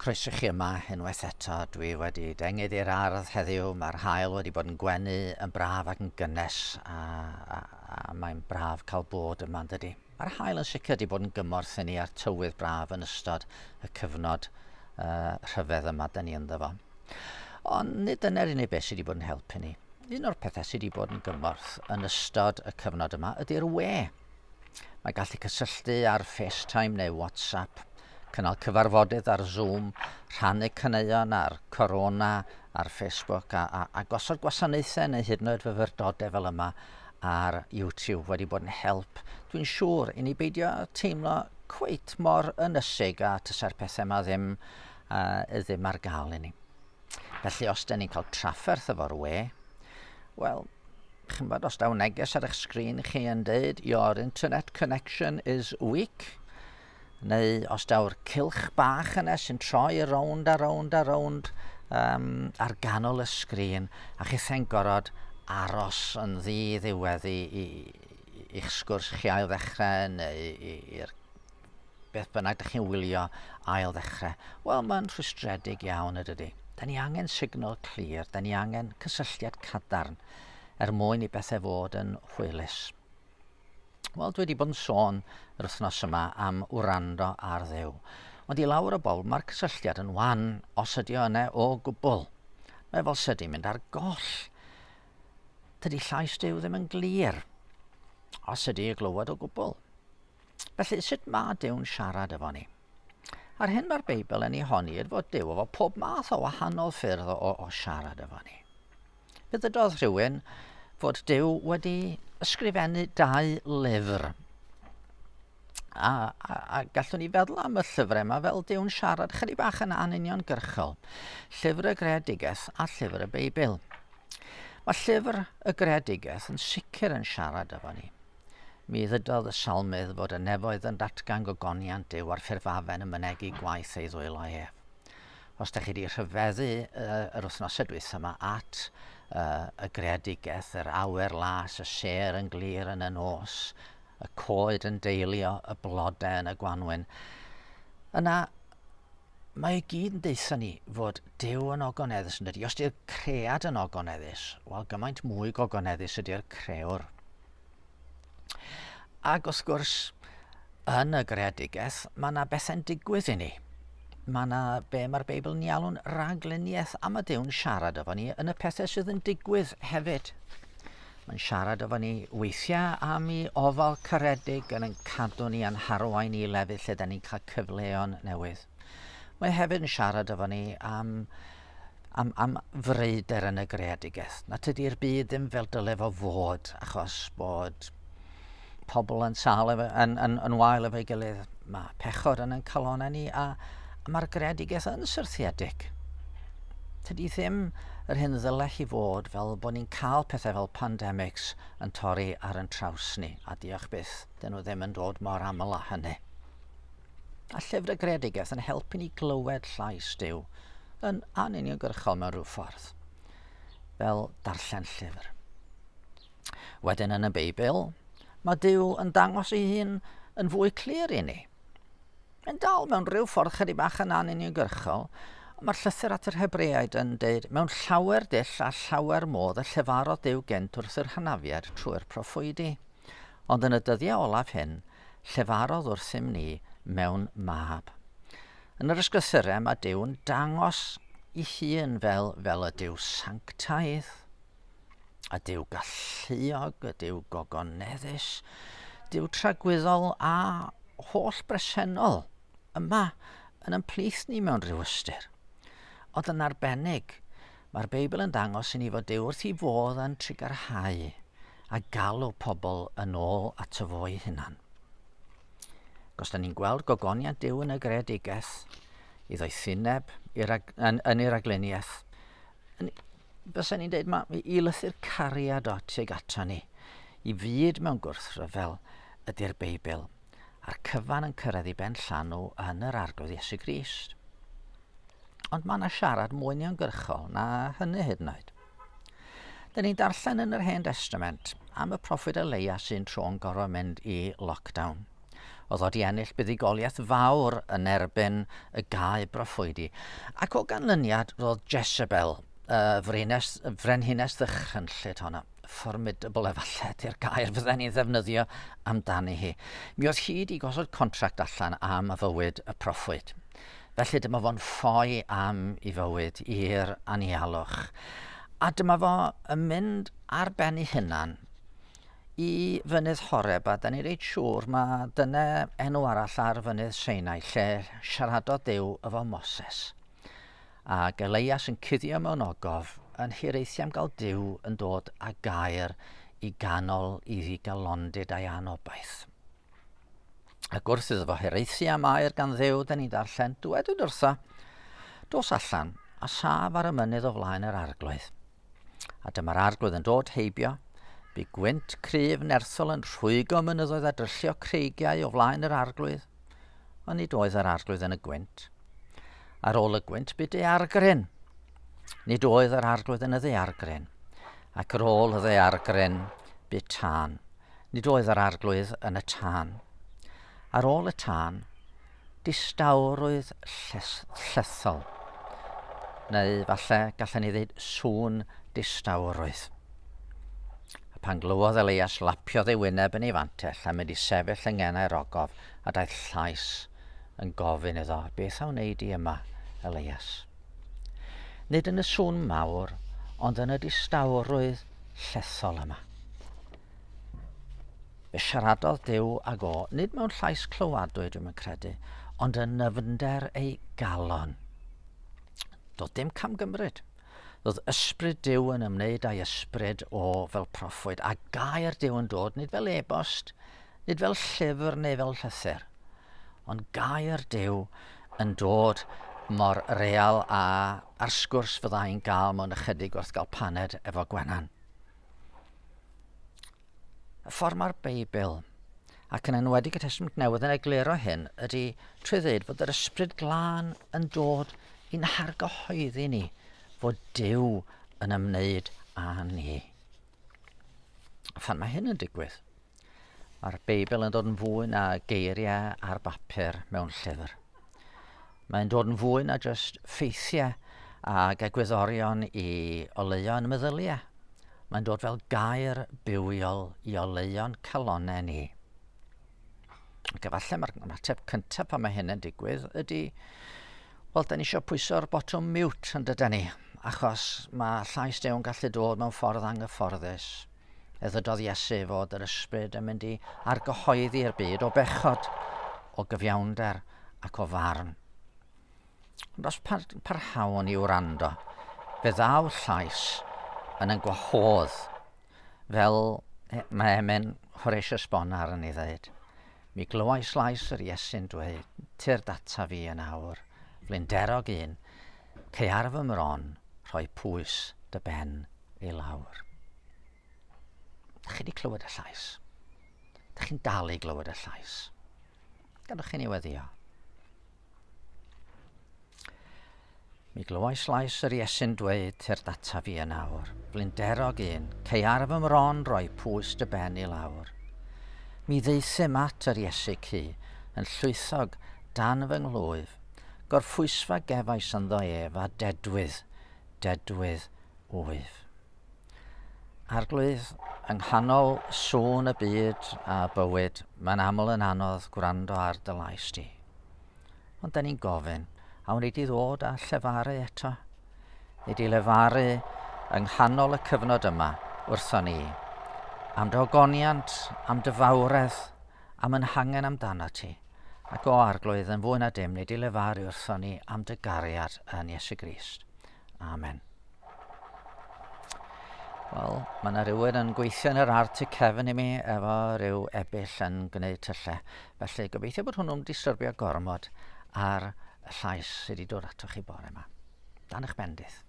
Croeso chi yma unwaith eto. Dwi wedi dengyd i'r ardd heddiw. Mae'r haul wedi bod yn gwenu yn braf ac yn gynnes a, a, a mae'n braf cael bod yma yn dydy. Mae'r haul yn sicr wedi bod yn gymorth i ni a'r tywydd braf yn ystod y cyfnod uh, rhyfedd yma dyn ni ynddo fo. Ond nid dyna'r unig beth sydd wedi bod yn helpu ni. Un o'r pethau sydd wedi bod yn gymorth yn ystod y cyfnod yma ydy'r we. Mae gallu cysylltu ar FaceTime neu WhatsApp, cynnal cyfarfodydd ar Zoom, rhannu caneuon ar Corona ar Facebook a, a, a gosod gwasanaethau neu hyd yn oed fyfyrdodau fel yma ar YouTube wedi bod yn help, dwi'n siŵr, i ni beidio teimlo cweit mor ynysig a tysa'r pethau yma ddim, uh, ddim ar gael i ni. Felly os da ni'n cael trafferth efo'r we, wel, chi'n bod, os daw neges ar eich sgrin chi yn dweud your internet connection is weak, neu os daw'r cylch bach yna sy'n troi rownd a rownd a rownd um, ar ganol y sgrin, a chithau'n gorfod aros yn ddi-ddiwedd i, i, i'ch sgwrs chi ail ddechrau neu i'r beth bynnag dych chi'n wylio ail ddechrau. Wel, mae'n rhwystredig iawn y dydy. Da ni angen signal clir, da ni angen cysylltiad cadarn er mwyn i bethau fod yn hwylus. Wel, dwi wedi bod yn sôn yr wythnos yma am wrando ar Dduw. Ond i lawer o bobl, mae'r cysylltiad yn wan os ydy o yna o gwbl. Mae fel sydd mynd ar goll. Dydy llais Duw ddim yn glir, os ydy ei glywed o gwbl. Felly, sut mae Duw'n siarad efo ni? A'r hyn mae'r Beibl yn ei honni ydy fod Duw efo pob math o wahanol ffyrdd o, o siarad efo ni. Fe ddydodd rhywun fod Duw wedi ysgrifennu dau lyfr. A, a, a gallwn ni feddwl am y llyfrau yma fel Duw'n siarad chydig bach yn anuniongyrchol. Llyfr y Greadigaeth a Llyfr y Beibl. Mae Llyfr y Greadigaeth yn sicr yn siarad efo ni. Mi ddydodd y Salmydd fod y nefoedd yn datgan gogoniant Duw a'r ffurfafen yn mynegi gwaith ei ddwylo ef. Os da chi wedi rhyfeddu uh, yr wythnosau dwytha yma at uh, y greadigaeth, yr awyr las, y sêr yn glir yn y nos, y coed yn deilio, y blodau yn y gwanwyn, yna mae i gyd yn deutha ni fod Duw yn ogoneddus yn dydy. Os di'r cread yn ogoneddus, wel gymaint mwy gogoneddus ydy'r crewr. Ac wrth gwrs, yn y greadigaeth, mae yna bethau'n digwydd i ni. Mae yna be mae'r Beibl yn ei alw'n ragluniaeth, a mae Duw'n siarad efo ni yn y pethau sydd yn digwydd hefyd. Mae'n siarad efo ni weithiau am ei ofal caredig yn yn cadw ni a'n harwain i lefydd lle da ni'n cael cyfleon newydd. Mae hefyd yn siarad efo ni am am, am freuder yn y greadigaeth. Na tydi'r byd ddim fel dyle fo fod, achos bod pobl yn sâl efo, yn, yn, yn wael efo'i gilydd. Mae pechod yn ein calonau ni, a, a mae'r greadigaeth yn syrthiedig. Tydi ddim yr hyn ddyle hi fod fel bod ni'n cael pethau fel pandemics yn torri ar yn traws ni, a diolch byth, dyn nhw ddim yn dod mor aml â hynny. A llyfr y greadigaeth yn helpu ni glywed llais Duw yn anuniongyrchol mewn rhyw ffordd, fel darllen llyfr. Wedyn yn y Beibl, mae Duw yn dangos ei hun yn fwy clir i ni. Yn dal mewn rhyw ffordd chydig bach yn anuniongyrchol, ond mae'r llythyr at yr Hebreaid yn deud, mewn llawer dull a llawer modd y llefarodd Duw gynt wrth yr hynafiad trwy'r proffwydi. Ond yn y dyddiau olaf hyn, llefarodd wrthym ni mewn mab. Yn yr ysgrythurau mae Duw'n dangos ei hun fel, fel y Duw sanctaidd, y Duw galluog, y Duw gogoneddus, Duw tragwyddol a holl bresennol yma yn yn plith ni mewn rhyw ystyr. Ond yn arbennig, mae'r Beibl yn dangos i ni fod Duw wrth ei fodd yn trugarhau a galw pobl yn ôl ato fo'i hunan. Os da ni'n gweld gogoniant Duw yn y greadigaeth, i ddoethineb, i rag, yn, yn ei ragluniaeth, yn, fysa ni'n dweud, ma, i lythyr cariad o tuag ato ni, i fyd mewn gwrthryfel ydy'r Beibl, a'r cyfan yn cyrraedd i ben llanw yn yr Arglwydd Iesu Grist. Ond mae yna siarad mwy uniongyrchol na hynny hyd yn oed. Dyn ni'n darllen yn yr Hen Destament am y proffwyd Eleia sy'n tro'n gorfod mynd i lockdown. Oedd o 'di ennill buddugoliaeth fawr yn erbyn y gau broffwydi. Ac o ganlyniad, roedd Jezebel, y frines, y frenhines ddychrynllyd honno, formidable efallai ydy'r gair fydden ni'n ddefnyddio amdani hi. Mi oedd hi wedi gosod contract allan am fywyd y proffwyd. Felly dyma fo'n ffoi am i fywyd i'r anialwch. A dyma fo yn mynd ar ben ei hunan i fynydd Horeb, a da ni reit siŵr mae dyna enw arall ar fynydd Sinai, lle siaradodd Duw efo Moses. Ac Eleias yn cuddio mewn ogof, yn hiraethu am gael Duw yn dod â gair i ganol i ddigalondid a'i anobaith. Ac wrth iddo fo hiraethu am air gan Dduw, da ni'n darllen, dywedwyd wrtho, dos allan a saf ar y mynydd o flaen yr arglwydd. A dyma'r arglwydd yn dod heibio. Bu gwynt cryf nerthol yn rhwygo mynyddoedd a dryllio creigiau o flaen yr arglwydd. Ond nid oedd yr arglwydd yn y gwynt. Ar ôl y gwynt bu daeargryn. Nid oedd yr arglwydd yn y ddaeargryn. Ac ar ôl y ddaeargryn bu tân. Nid oedd yr arglwydd yn y tân. Ar ôl y tân, distawrwydd llethol. Neu falle gallen ni ddweud sŵn distawrwydd. A pan glywodd Elias lapiodd ei wyneb yn ei fantell a mynd i sefyll yng ngenau'r ogof a daeth llais yn gofyn iddo, beth a wnei di yma, Elias? Nid yn y sŵn mawr, ond yn y distawrwydd llethol yma. Fe siaradodd Duw ag o, nid mewn llais clywadwy, dwi'm yn credu, ond yn nyfnder ei galon. Doedd dim camgymryd. Doedd ysbryd Duw yn ymwneud â'i ysbryd o fel proffwyd, a gair Duw yn dod nid fel e-bost, nid fel llyfr neu fel llythyr, ond gair Duw yn dod mor real a a'r sgwrs fyddai'n gael mewn ychydig wrth gael paned efo Gwenan. Y ffordd mae'r Beibl, ac yn enwedig y Testament Newydd yn egluro hyn, ydy trwy ddweud fod yr Ysbryd Glân yn dod i'n hargyhoeddi ni fod Duw yn ymwneud â ni. A phan mae hyn yn digwydd, mae'r Beibl yn dod yn fwy na geiriau ar bapur mewn llyfr. Mae'n dod yn fwy na jyst ffeithiau ag egwyddorion i oleuo'n meddyliau. Mae'n dod fel gair bywiol i oleuo'n calonnau ni. Ac efallai mae'r ymateb cyntaf pan mae hyn yn digwydd ydy, wel, da ni eisiau pwyso'r botwm mute yn dydan ni, achos mae llais Duw yn gallu dod mewn ffordd anghyfforddus. E ddydodd Iesu fod yr ysbryd yn mynd i argyhoeddi'r byd o bechod, o gyfiawnder ac o farn. Ond os par parhawn i wrando, fe ddaw llais yn yn gwahodd, fel mae emyn Horatius Bonar yn ei ddeud. Mi glywais lais yr Iesu'n dweud, Tyrd ata fi yn awr, flinderog un, cei ar fy mron, rhoi pwys dy ben i lawr. Da chi wedi clywed y llais? Da chi'n dal i glywed y llais? Gadwch chi ni weddio. Mi glywais lais yr Iesu'n dweud tyrd ata fi yn awr, flinderog un, cei ar fy mron roi pwys dy ben i lawr. Mi ddaethum at yr Iesu cu, yn llwythog dan fy nghlwyf, gorffwysfa gefais ynddo ef a dedwydd, dedwydd wyf. Arglwydd, yng nghanol sŵn y byd a bywyd, mae'n aml yn anodd gwrando ar dy lais di. Ond da ni'n gofyn, a wnei di ddod a llefaru eto? Nei di lefaru yng nghanol y cyfnod yma wrtho ni, am dy ogoniant, am dy fawredd, am yn hangen amdano ti. Ac o arglwydd, yn fwy na dim, nei di lefaru wrtho ni am dy gariad yn Iesu Grist. Amen. Wel, mae yna rhywun yn gweithio yn yr ardd tu cefn i mi efo rhyw ebyll yn gwneud tyllau. Felly gobeithio bod hwnnw'n disturbio gormod ar y llais sydd wedi dod atoch chi bore yma. Dan eich bendith.